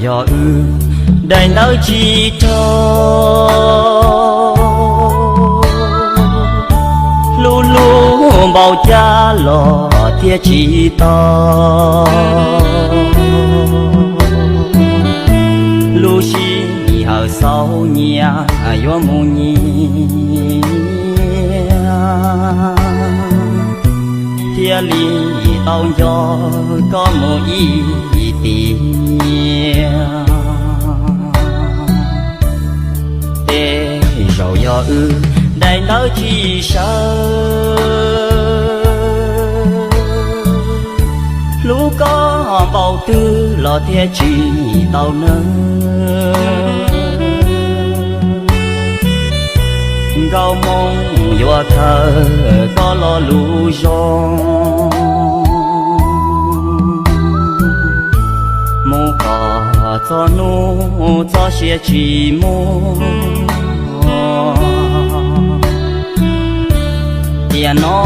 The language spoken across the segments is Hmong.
Yog wb daim ntawv tsis raug, hlub hlub npaum cas los thiaj tsis tau. Lub sij hawm xaus nyias yuav mus nyias, thiaj li tau nco koj mus ib tiam. Tej zaum yog wb daim ntawv tsis sawv, hlub koj npaum twg los thiaj tsis tau nawb. Nkauj Hmoob yuav khaws koj lo lus zoo, mus kom txog hnub txoj sia tsis muaj. Tiam no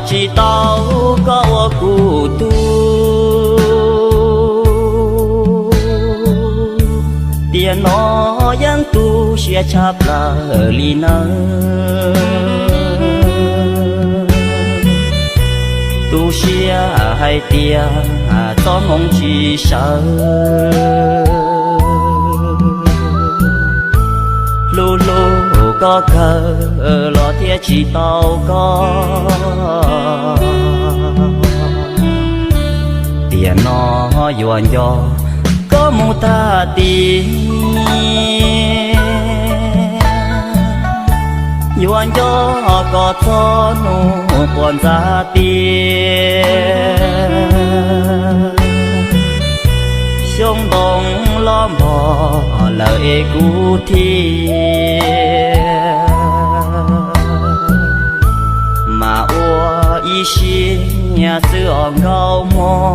tsis tau koj ua kuv tub, tiam no yeej tu siab tshaj plaws li nawb. Tu siab hais tias txoj hmoo tsis sawv, hlub hlub koj kawg los thiaj tsis tau koj. Tiam no yuav nco koj mus tag tiam, yuav nco koj txog hnub quas ntxa tiaj. Xyoob ntoo los npog lawm es kuv thiaj mam ua ib siab xwb os Nkauj Hmoob.